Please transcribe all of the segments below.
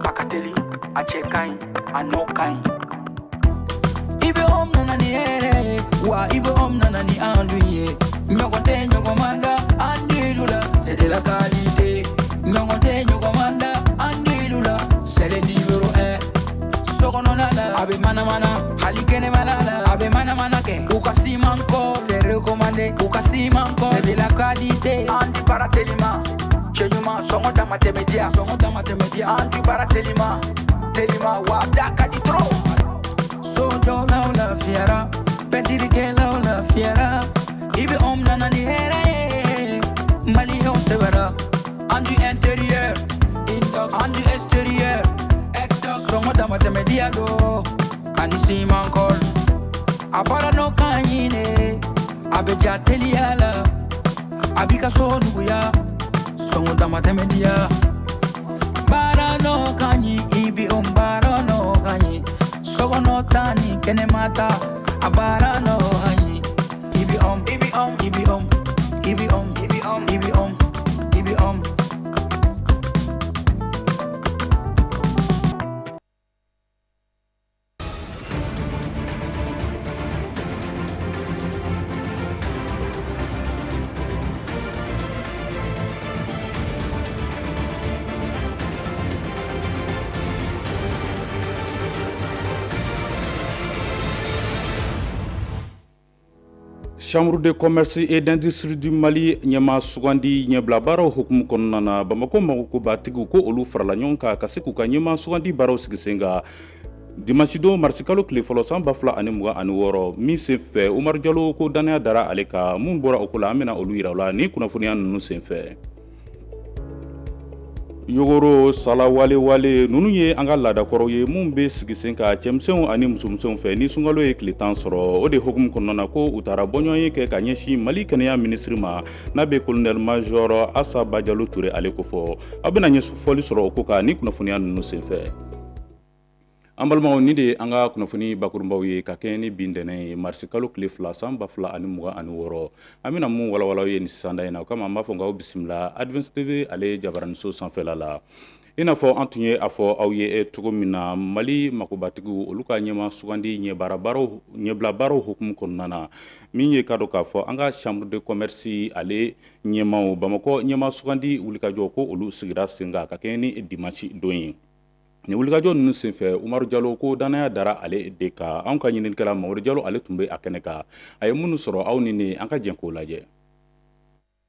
A ka teli, a cɛ ka ɲi, a nɔ ka ɲi. IBM nana ni hɛrɛ ye wa, IBM nana ni enduit ye. Ɲɔgɔn tɛ ɲɔgɔn man da enduit la, c'est de la qualité. Ɲɔgɔn tɛ ɲɔgɔn man da enduit la, c'est le numéro 1. Sokɔnɔna la, a bɛ manamana, hali kɛnɛmana la, a bɛ manamana kɛ. U ka ciment kɔ, c'est recommandé. U ka ciment kɔ, c'est de la qualité. Enduit baara telima, cɛ ɲuman, sɔngɔ dama tɛmɛ diya, sɔngɔ dama tɛmɛ diya. Enduit baara telima telima wa, da ka di trop. Sojɔlaw lafiyara, pɛntirikɛlaw lafiyara. IBM nana ni hɛrɛ ye, maliyɛnw sɛbɛra. Enduit intérieur, inox, enduit extérieur, sɔngɔ dama tɛmɛ diya do ani ciment colle. A baara nɔ ka ɲi ne, a bɛ ja teliya la, a b'i ka so nuguya, sɔngɔ dama tɛmɛ diya. Baara nɔ ka ɲi, IBM baara nɔ ka ɲi. Sokɔnɔ ta ni kɛnɛma ta, a baara nɔ ka ɲi. IBM, IBM, IBM, IBM, IBM, IBM, IBM. Chambre de commerce et d'industrie du Mali ɲɛmaa sugandi ɲɛbila baaraw hukumu kɔnɔna na, Bamakɔ magokobatigiw ko olu farala ɲɔgɔn kan ka se k'u ka ɲɛmaa sugandi baaraw sigi sen kan dimanche don, marisi kalo tile fɔlɔ, san 2026. Min sen fɛ, Umaru Jalo ko dannaya dara ale kan. Mun bɔra o ko la, an bɛna olu yira la ni kunnafoniya ninnu sen fɛ. Yogoro, sala, wale wale, ninnu ye an ka laadakɔrɔw ye mun bɛ sigi sen kan cɛmisɛnw ani musomisɛnw fɛ ni sunkalo ye tile 10 sɔrɔ. O de hukumu kɔnɔna na, ko u taara bɔɲɔgɔn ye kɛ ka ɲɛsin Mali kɛnɛya minisiri ma, n'a bɛ colonel major Asa Bajalo Ture ale kofɔ. Aw bɛna ɲɛfɔli sɔrɔ o ko kan ni kunnafoniya ninnu senfɛ. An balimaw, nin de ye an ka kunnafoni bakurunbaw ye ka kɛɲɛ ni bi ntɛnɛn ye, marisi kalo tile 2, san 2026. An bɛna mun walawala ye nin sisanda in na, o kama an b'a fɔ k'aw bisimila Advance TV ale jabaraniso sanfɛla la. I n'a fɔ an tun ye a fɔ aw ye cogo min na, Mali makobatigiw olu ka ɲɛmaa sugandi ɲɛbila baaraw hukumu kɔnɔna na, min ye ka dɔn k'a fɔ an ka chambre de commerce ale ɲɛmaaw, Bamakɔ ɲɛmaa sugandi wulikajɔ, ko olu sigira sen kan ka kɛɲɛ ni dimanche don ye. Nin wulikajɔ ninnu senfɛ, Umaru Jalo ko dannaya dara ale de kan. Anw ka ɲininikɛla Mamadu Jalo, ale tun bɛ a kɛnɛ kan, a ye minnu sɔrɔ, aw ni ne, an ka jɛn k'o lajɛ.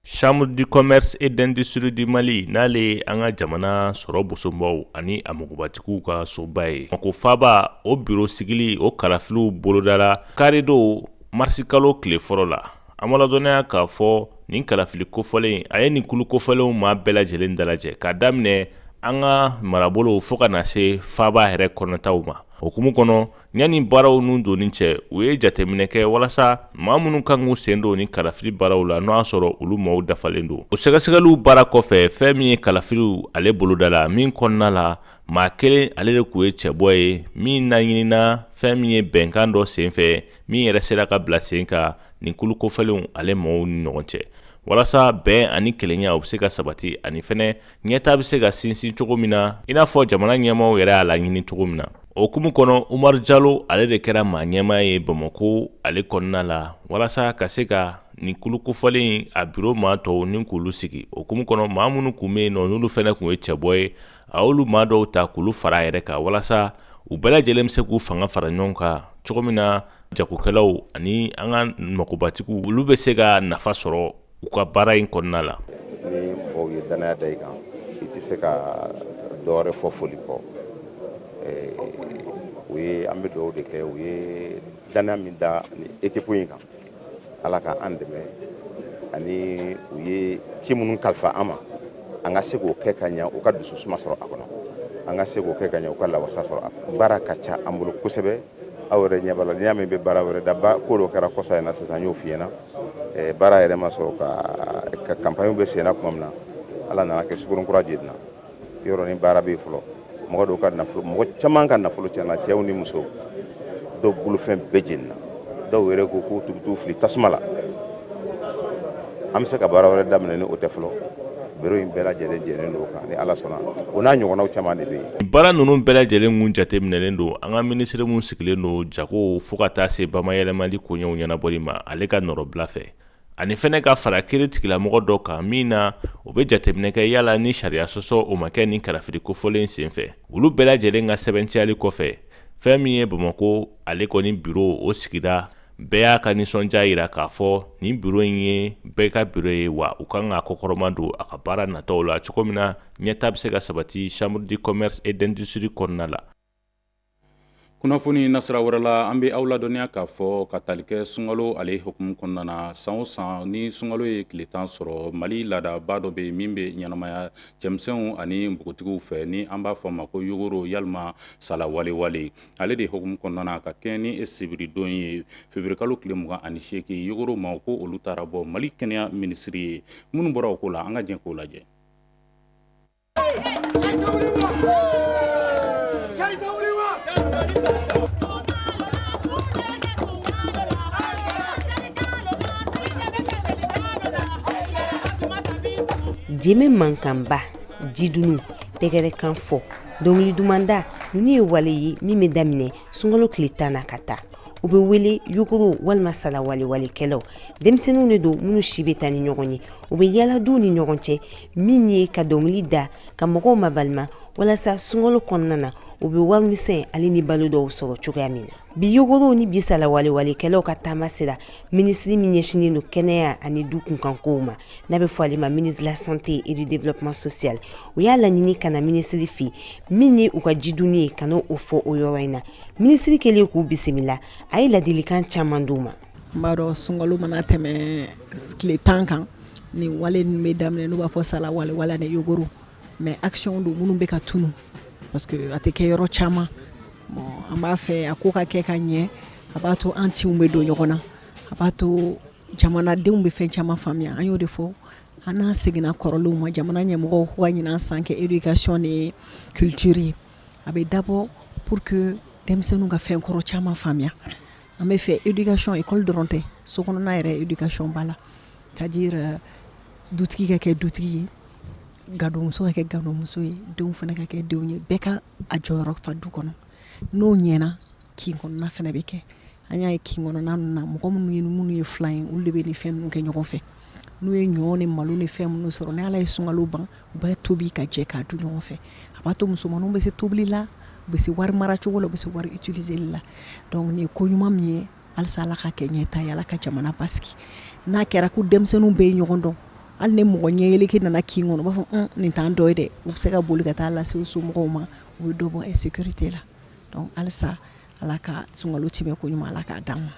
Chambre du commerce et d'industrie du Mali, n'ale ye an ka jamana sɔrɔ bosonbaw ani a magobatigiw ka soba ye, Bamakɔ faaba, o biro sigili o kalafiliw bolodara karidon, marisi kalo tile fɔlɔ la. An b'a ladɔnniya k'a fɔ nin kalafili kofɔlen, a ye nin kulu kofɔlenw maa bɛɛ lajɛlen dalajɛ, k'a daminɛ an ka marabolow fo ka na se faaba yɛrɛ kɔnɔtaw ma. O hukumu kɔnɔ, yanni baaraw ninnu donni cɛ, u ye jateminɛ kɛ walasa maa minnu kan k'u sen don ni kalafili baaraw la, n'o y'a sɔrɔ olu maaw dafalen don. O sɛgɛsɛgɛliw baara kɔfɛ, fɛn min ye kalafiliw ale bolodala, min kɔnɔna la maa kelen ale de tun ye cɛbɔ ye, min naɲinina fɛn min ye bɛnkan dɔ senfɛ, min yɛrɛ sera ka bila sen kan nin kulu kofɔlenw ale maaw ni ɲɔgɔn cɛ, walasa bɛn ani kelenya o bɛ se ka sabati, ani fɛnɛ ɲɛtaa bɛ se ka sinsin cogo min na, i n'a fɔ jamana ɲɛmaaw yɛrɛ y'a laɲini cogo min na. O hukumu kɔnɔ, Umaru Jalo ale de kɛra maa ɲɛmaa ye Bamakɔ ale kɔnɔna la, walasa ka se ka nin kulu kofɔlen a biro maa tɔw ni k'olu sigi. O hukumu kɔnɔ, maa minnu tun bɛ yen nɔ, n'olu fɛnɛ tun ye cɛbɔ ye, a y'olu maa dɔw ta k'olu fara a yɛrɛ kan, walasa u bɛɛ lajɛlen bɛ se k'u fanga fara ɲɔgɔn kan cogo min na, jagokɛlaw ani an ka magobatigiw, olu bɛ se ka nafa sɔrɔ u ka baara in kɔnɔna la. Ni mɔgɔw ye dannaya da i kan, i tɛ se ka dɔwɛrɛ fɔ foli kɔ. U ye, an bɛ dugawu de kɛ, u ye dannaya min da ni équipe in kan, Ala ka an dɛmɛ, ani u ye ci minnu kalifa an ma, an ka se k'o kɛ ka ɲɛ, u ka dusu suma sɔrɔ a kɔnɔ, an ka se k'o kɛ ka ɲɛ, u ka lawasa sɔrɔ a kɔnɔ. Baara ka ca an bolo kosɛbɛ. Aw yɛrɛ ɲɛ b'a la, n'i y'a mɛn i bɛ baara wɛrɛ da, ko dɔ kɛra kɔsa in na sisan, n y'o f'i ɲɛna. Baara yɛrɛ ma sɔrɔ ka campagne bɛ senna tuma min na, Ala nana kɛ Sukoronkura jenina. Yɔrɔ ni baara bɛ yen fɔlɔ, mɔgɔ dɔw ka nafolo, mɔgɔ caman ka nafolo tiɲɛna, cɛw ni musow, dɔw bolofɛn bɛɛ jenina, dɔw yɛrɛ ko k'u t'u fili tasuma la. An bɛ se ka baara wɛrɛ daminɛ ni o tɛ fɔlɔ. Biro in bɛɛ lajɛlen jɛlen don kan ni Ala sɔnna, o n'a ɲɔgɔnnaw caman de bɛ yen. Baara ninnu bɛɛ lajɛlen kun jateminɛlen don an ka minisiri min sigilen don jago fo ka taa se bamayɛlɛmali koɲɛw ɲɛnabɔli ma, ale ka nɔrɔbila fɛ, ani fɛnɛ ka fara kiiri tigilamɔgɔ dɔ kan min na o bɛ jateminɛ kɛ yala ni sariya sɔsɔ o ma kɛ nin kalafili kofɔlen senfɛ. Olu bɛɛ lajɛlen ka sɛbɛntiyali kɔfɛ, fɛn min ye Bamakɔ ale kɔni biro o sigida, bɛɛ y'a ka nisɔndiya jira k'a fɔ nin biro in ye bɛɛ ka biro ye, wa u kan ka kɔkɔrɔma don a ka baara nataw la cogo min na ɲɛta bɛ se ka sabati Chambre du commerce et d'industrie kɔnɔna la. Kunnafoni nasira wɛrɛ la, an bɛ aw ladɔnniya k'a fɔ ka tali kɛ sunkalo ale hukumu kɔnɔna na, san o san ni sunkalo ye tile 10 sɔrɔ, Mali laadaba dɔ bɛ yen min bɛ ɲɛnamaya cɛmisɛnw ani npogotigiw fɛ, ni an b'a fɔ a ma ko yogoro yalima sala walewale. Ale de hukumu kɔnɔna na, ka kɛɲɛ ni sibiridon ye février kalo tile 28, yogoro maaw ko olu taara bɔ Mali kɛnɛya minisiri ye. Minnu bɔra o ko la, an ka jɛ k'o lajɛ. Jeme mankanba, jidunu, tɛgɛrɛkan fɔ, dɔnkili duman da, ninnu ye wale ye min bɛ daminɛ sunkalo tile 10 na ka taa. U bɛ wele yogoro walima sala walewalekɛlaw. Denmisɛnninw de don minnu si bɛ taa ni ɲɔgɔn ye. U bɛ yaala duw ni ɲɔgɔn cɛ min ye ka dɔnkili da ka mɔgɔw mabalima walasa sunkalo kɔnɔna na u bɛ warimisɛn ale ni balo dɔw sɔrɔ cogoya min na. Bi yogorow ni bi sala walewalekɛlaw ka taama sera minisiri min ɲɛsinnen don kɛnɛya ani du kunkankow ma, n'a bɛ fɔ ale ma ministre de la santé et du développement social. U y'a laɲini ka na minisiri fɛ min ye u ka jidunu ye, ka n'o fɔ o yɔrɔ in na. Minisiri kɛlen k'u bisimila, a ye ladilikan caman d'u ma. N b'a dɔn sunkalo mana tɛmɛ tile 10 kan, nin wale ninnu bɛ daminɛ, n'u b'a fɔ sala walewale ani yogoro, mais action don minnu bɛ ka tunu parce que a tɛ kɛ yɔrɔ caman. Bon, an b'a fɛ a ko ka kɛ ka ɲɛ, a b'a to an tinw bɛ don ɲɔgɔn na, a b'a to jamanadenw bɛ fɛn caman faamuya. An y'o de fɔ, an n'an seginna kɔrɔlenw ma. Jamana ɲɛmɔgɔw k'u ka ɲinan san kɛ éducation ni culture ye. A bɛ dabɔ pour que denmisɛnninw ka fɛn kɔrɔ caman faamuya. An bɛ fɛ éducation, école dɔrɔn tɛ, so kɔnɔna yɛrɛ éducation b'a la, c'est à dire dutigi ka kɛ dutigi ye, gadonmuso ka kɛ gadonmuso ye, denw fana ka kɛ denw ye, bɛɛ ka a jɔyɔrɔ fa du kɔnɔ. N'o ɲɛna, kin kɔnɔna fana bɛ kɛ. An y'a ye kin kɔnɔna ninnu na, mɔgɔ minnu ye filan ye, olu de bɛ nin fɛn ninnu kɛ ɲɔgɔn fɛ. N'u ye ɲɔ ni malo ni fɛn minnu sɔrɔ, ni Ala ye sunkalo ban, u b'a tobi ka jɛ k'a dun ɲɔgɔn fɛ. A b'a to musomaninw bɛ se tobili la, u bɛ se wari mara cogo la, u bɛ se wari utiliser la. Donc nin ye ko ɲuman min ye, halisa Ala ka kɛ ɲɛta ye, Ala ka jamana basigi. N'a kɛra ko denmisɛnninw bɛɛ ye ɲɔgɔn dɔn, hali ni mɔgɔ ɲɛ nana kin kɔnɔ, u b'a fɔ nin t'an dɔ ye dɛ, u bɛ se ka boli ka taa lase u somɔgɔw ma, u bɛ dɔ bɔ insécurité la. Donc halisa Ala ka sunkalo tɛmɛ ko ɲuman, Ala k'a d'an ma.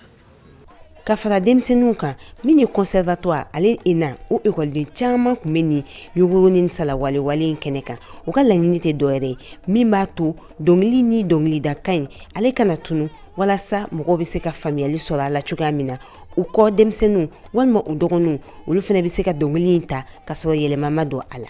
Ka fara denmisɛnninw kan, min ye conservatoire ale ENA, o ekɔliden caman tun bɛ nin yogoro ni sala walewale in kɛnɛ kan. U ka laɲini tɛ dɔwɛrɛ ye min b'a to dɔnkili ni dɔnkilidakan in ale kana tunu, walasa mɔgɔw bɛ se ka faamuyali sɔrɔ a la cogoya min na. U kɔ denmisɛnninw walima u dɔgɔninw, olu fana bɛ se ka dɔnkili in ta ka sɔrɔ yɛlɛma ma don a la.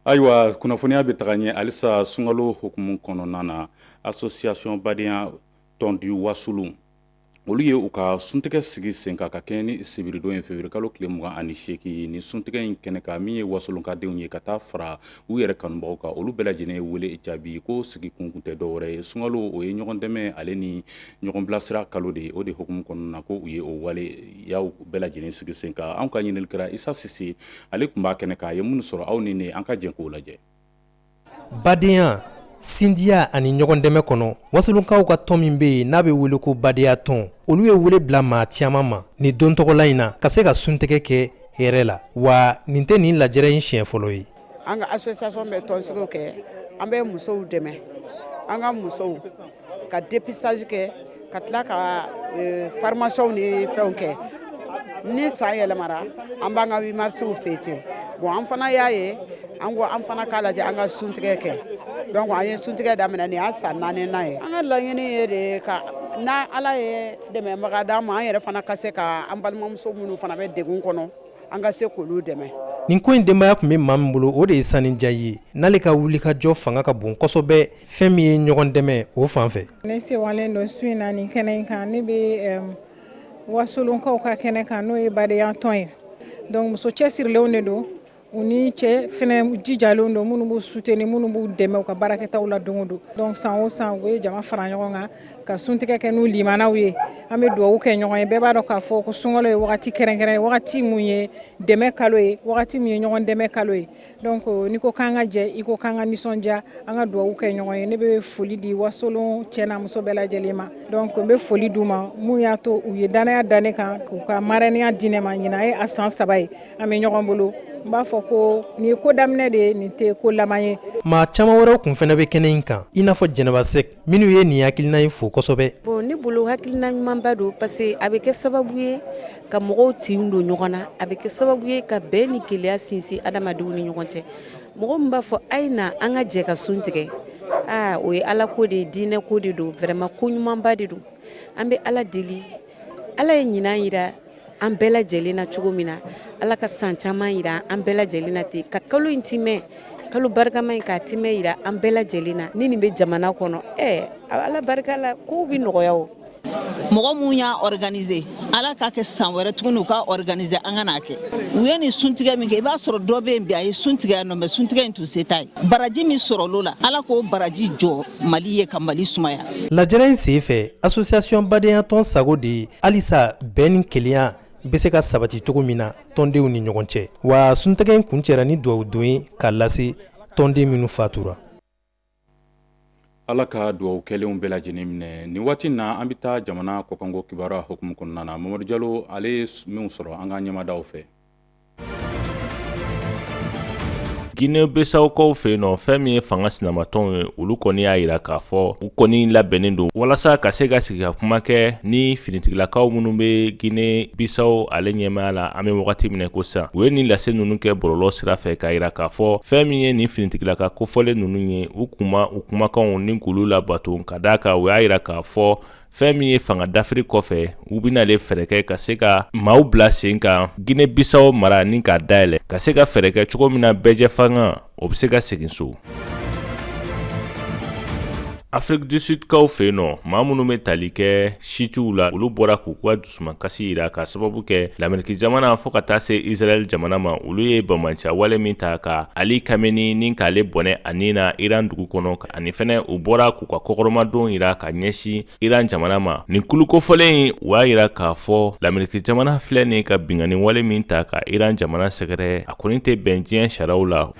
Ayiwa, kunnafoniya bɛ taga ɲɛ halisa sunkalo hukumu kɔnɔna na. Association badenya tɔn du Wasulu, olu ye u ka suntigɛ sigi sen kan ka kɛɲɛ ni sibiridon ye février kalo tile 28. Ni suntigɛ in kɛnɛ kan, min ye wasolonkadenw ye ka taa fara u yɛrɛ kanubagaw kan, olu bɛɛ lajɛlen ye wele jaabi ko sigi kun tɛ dɔwɛrɛ ye, sunkalo o ye ɲɔgɔn dɛmɛ ale ni ɲɔgɔn bilasira kalo de ye. O de hukumu kɔnɔna na ko u ye o waleyaw bɛɛ lajɛlen sigi sen kan. Anw ka ɲinili kɛra Isa Sise, ale tun b'a kɛnɛ kan, a ye minnu sɔrɔ, aw ni ne, an ka jɛ k'o lajɛ. Badenya, sindiya ani ɲɔgɔn dɛmɛ kɔnɔ, wasolonkaw ka tɔn min bɛ yen n'a bɛ wele ko badenya tɔn, olu ye wele bila maa caman ma nin don tɔgɔla in na ka se ka suntigɛ kɛ hɛrɛ la. Wa nin tɛ nin lajɛrɛ in siɲɛ fɔlɔ ye. An ka association bɛ tɔnsigiw kɛ, an bɛ musow dɛmɛ, an ka musow ka dépistage kɛ, ka tila ka formation ni fɛnw kɛ. Ni san yɛlɛmara, an b'an ka 8 mars fêter. Bon, an fana y'a ye, an ko an fana k'a lajɛ an ka suntigɛ kɛ. Donc an ye suntigɛ daminɛ, nin y'a san 4nan ye. An ka laɲini ye de ka n'a Ala ye dɛmɛbaga d'an ma, an yɛrɛ fana ka se ka an balimamuso minnu fana bɛ degun kɔnɔ, an ka se k'olu dɛmɛ. Nin ko in denbaya tun bɛ maa min bolo, o de ye Sani Njayi ye, n'ale ka wulikajɔ fanga ka bon kosɛbɛ fɛn min ye ɲɔgɔn dɛmɛ o fan fɛ. Ne sewalen don su in na nin kɛnɛ in kan. Ne bɛ Wasolonkaw ka kɛnɛ kan, n'o ye badenya tɔn ye. Donc muso cɛsirilenw de don, u ni cɛ fɛnɛ jijalenw don, minnu b'u soutenir, minnu b'u dɛmɛ u ka baarakɛtaw la don o don. Donc san o san, u ye jama fara ɲɔgɔn kan ka suntigɛ kɛ n'u limanaw ye. An bɛ dugawu kɛ ɲɔgɔn ye. Bɛɛ b'a dɔn k'a fɔ ko sunkalo ye wagati kɛrɛnkɛrɛn ye, wagati mun ye dɛmɛ kalo ye, wagati min ye ɲɔgɔn dɛmɛ kalo ye. Donc n'i ko k'an ka jɛ, i ko k'an ka nisɔndiya, an ka dugawu kɛ ɲɔgɔn ye. Ne bɛ foli di Wasolon cɛ n'a muso bɛɛ lajɛlen ma. Donc n bɛ foli d'u ma, mun y'a to u ye danaya da ne kan k'u ka marraine di ne ma. Ɲinan ye a san 3 ye an bɛ ɲɔgɔn bolo. N b'a fɔ ko nin ye ko daminɛ de ye, nin tɛ ko laban ye. Maa caman wɛrɛw tun fana bɛ kɛnɛ in kan, i n'a fɔ Jɛnɛba Sɛk, minnu ye nin hakilina in fo kosɛbɛ. Bon, ne bolo, hakilina ɲumanba don, parce que a bɛ kɛ sababu ye ka mɔgɔw tin don ɲɔgɔn na, a bɛ kɛ sababu ye ka bɛn ni kelenya sinsin adamadenw ni ɲɔgɔn cɛ. Mɔgɔ min b'a fɔ a ye na an ka jɛ ka sun tigɛ, aa, o ye Ala ko de ye, diinɛ ko de don. Vraiment, ko ɲumanba de don. An bɛ Ala deli, Ala ye ɲinan yira an bɛɛ lajɛlen na cogo min na, Ala ka san caman yira an bɛɛ lajɛlen na ten, ka kalo in timɛ, kalo barikama in k'a timɛ yira an bɛɛ lajɛlen na. Ni nin bɛ jamana kɔnɔ, ɛɛ, Ala barika la, kow bɛ nɔgɔya o. Mɔgɔ mun y'a organiser, Ala k'a kɛ san wɛrɛ tuguni u k'a organiser, an ka n'a kɛ. U ye nin suntigɛ min kɛ, i b'a sɔrɔ dɔ bɛ yen bi, a ye sun tigɛ yan nɔ, mais suntigɛ in tun se t'a ye. Baraji min sɔrɔl'o la, Ala k'o baraji jɔ Mali ye, ka Mali sumaya. Lajɛrɛ in sen fɛ, association badenyatɔn sago de ye halisa bɛn ni kelenya bɛ se ka sabati cogo min na tɔndenw ni ɲɔgɔn cɛ. Wa suntigɛ in kuncɛra ni dugawu don ye k'a lase tɔnden minnu fatura. Ala ka dugawu kɛlenw bɛɛ lajɛlen minɛ. Nin waati na, an bɛ taa jamana kɔkanko kibaruya hukumu kɔnɔna na. Mamadu Jalo, ale ye min sɔrɔ an ka ɲɛmadaw fɛ. Guinée Bissaukaw fɛ yen nɔ, fɛn min ye fanga sinamatɔnw ye, olu kɔni y'a yira k'a fɔ u kɔni labɛnnen don walasa ka se ka sigi ka kuma kɛ ni finitigilakaw minnu bɛ Guinée Bissau ale ɲɛmaaya la. An bɛ wagati min ko sisan, u ye nin lase ninnu kɛ bɔlɔlɔ sira fɛ k'a yira k'a fɔ fɛn min ye nin finitigilaka kofɔlen ninnu ye, u kuma u kumakanw ni k'olu labato, ka d'a kan u y'a yira k'a fɔ fɛn min ye fanga dafiri kɔfɛ, u bɛna ale fɛɛrɛ kɛ ka se ka maaw bila sen kan Guinée Bissau mara ni k'a dayɛlɛ, ka se ka fɛɛrɛ kɛ cogo min na bɛɛjɛ fanga o bɛ se ka segin so. Afrique du Sud kaw fɛ yen nɔ, maa minnu bɛ tali kɛ chiitew la, olu bɔra k'u ka dusumakasi yira ka sababu kɛ Lameriki jamana fo ka taa se Israël jamana ma, olu ye banbaanciya wale min ta ka Ali Khamenei ni k'ale bɔnɛ a ni na Iran dugu kɔnɔ, ani fɛnɛ u bɔra k'u ka kɔkɔrɔmadon yira ka ɲɛsin Iran jamana ma. Nin kulu kofɔlen in, u y'a yira k'a fɔ Lameriki jamana filɛ nin ka binkanni wale min ta ka Iran jamana sɛgɛrɛ, a kɔni tɛ bɛn diɲɛ sariyaw la.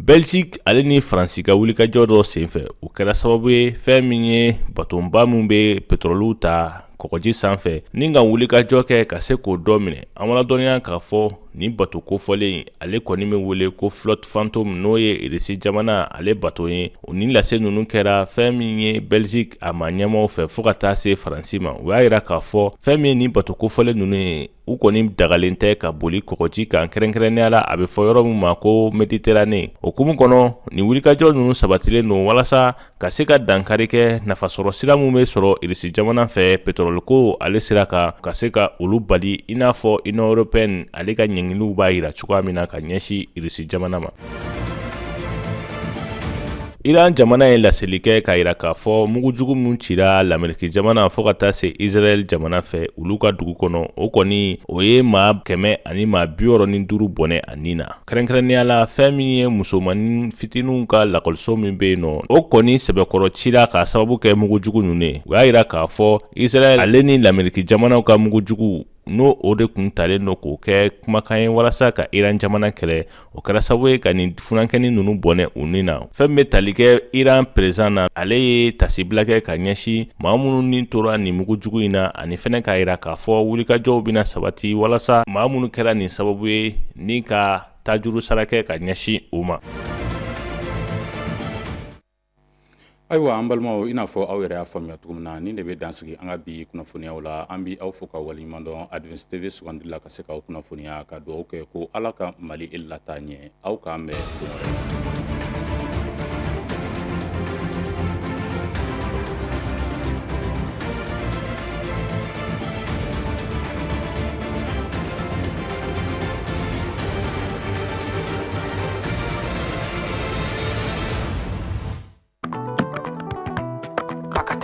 Belgique ale ni Faransi ka wulikajɔ dɔ senfɛ, o kɛra sababu ye fɛn min ye batonba min bɛ petroliw ta kɔgɔji sanfɛ ni ka wulikajɔ kɛ ka se k'o dɔ minɛ. An mana dɔnniya k'a fɔ nin bato kofɔlen, ale kɔni bɛ wele ko Flotte Fantôme, n'o ye Irisi jamana ale bato ye. O ni lase ninnu kɛra fɛn min ye Belgique a ma ɲɛmaaw fɛ fo ka taa se Faransi ma. U y'a yira k'a fɔ fɛn min ye nin bato kofɔlen ninnu ye, u kɔni dagalen tɛ ka boli kɔgɔji kan, kɛrɛnkɛrɛnnenya la a bɛ fɔ yɔrɔ min ma ko Méditerranée. O hukumu kɔnɔ, nin wulikajɔ ninnu sabatilen don walasa ka se ka dankari kɛ nafasɔrɔ sira min bɛ sɔrɔ Irisi jamana fɛ pétrole ale sira kan, ka se ka olu bali, i n'a fɔ Union européenne ale ka ɲangiliw b'a yira cogoya min na ka ɲɛsin Irisi jamana ma. Iran jamana ye laseli kɛ k'a yira k'a fɔ mugujugu min cira Lameriki jamana fo ka taa se Israël jamana fɛ olu ka dugu kɔnɔ, o kɔni o ye maa 165 bɔnɛ a ni na, kɛrɛnkɛrɛnnenya la fɛn min ye musomannin fitininw ka lakɔliso min bɛ yen nɔ, o kɔni sɛbɛkɔrɔ cira k'a sababu kɛ mugujugu ninnu ye. U y'a yira k'a fɔ Israël ale ni Lameriki jamanaw ka mugujugu n'o o de kun talen don k'o kɛ kumakan ye walasa ka Iran jamana kɛlɛ, o kɛra sababu ye ka nin funankɛnin ninnu bɔnɛ u ni na. Fɛn bɛ tali kɛ Iran président na, ale ye tasibila kɛ ka ɲɛsin maa minnu ni tora nin mugujugu in na, ani fɛnɛ k'a yira k'a fɔ wulikajɔw bɛna sabati walasa maa minnu kɛra nin sababu ye ni ka tajuru sara kɛ ka ɲɛsin u ma. Ayiwa, an balimaw, i n'a fɔ aw yɛrɛ y'a faamuya cogo min na, nin de bɛ dansigi an ka bi kunnafoniyaw la. An bɛ aw fo ka waleɲuman dɔn Advance TV sugandi la ka se k'aw kunnafoniya, ka dugawu kɛ ko Ala ka Mali lataa ɲɛ. Aw k'an bɛn don wɛrɛ.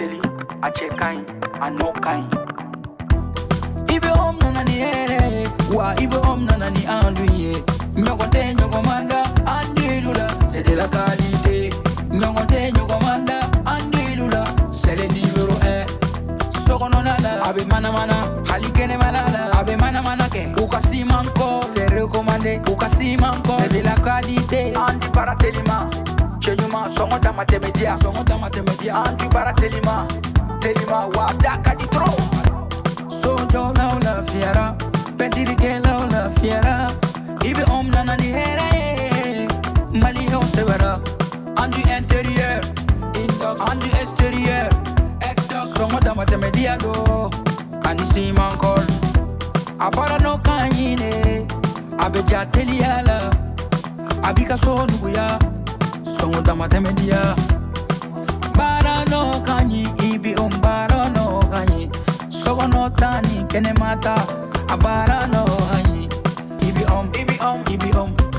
teli, a cɛ ka ɲi, a nɔ ka ɲi. IBM nana ni hɛrɛ ye, wa IBM nana ni enduit ye. Ɲɔgɔn tɛ ɲɔgɔn man da enduit la, c'est de la qualité. Ɲɔgɔn tɛ ɲɔgɔn man da enduit la, c'est le numéro 1. Sokɔnɔna la, a bɛ manamana, hali kɛnɛmana la, a bɛ manamana kɛ. U ka ciment kɔ, c'est recommandé. U ka ciment kɔ, c'est de la qualité. An di baara telima, cɛ ɲuman, sɔngɔ dama tɛmɛ diya, sɔngɔ dama tɛmɛ diya. An di baara telima, telima, wa da ka di trop. Sojɔlaw lafiyara, pɛntirikɛlaw lafiyara, IBM nana ni hɛrɛ ye, maliyɛnw sɛbɛra. Enduit intérieur, enduit extérieur, sɔngɔ dama tɛmɛ diya do, ani ciment colle. A baara nɔ ka ɲi ne, a bɛ ja teliya la, a b'i ka so nuguya, sɔngɔ dama tɛmɛ diya. Baara nɔ ka ɲi, IBM baara nɔ ka ɲi, sokɔnɔ ta ni kɛnɛma ta, a baara nɔ ka ɲi. IBM, IBM, IBM.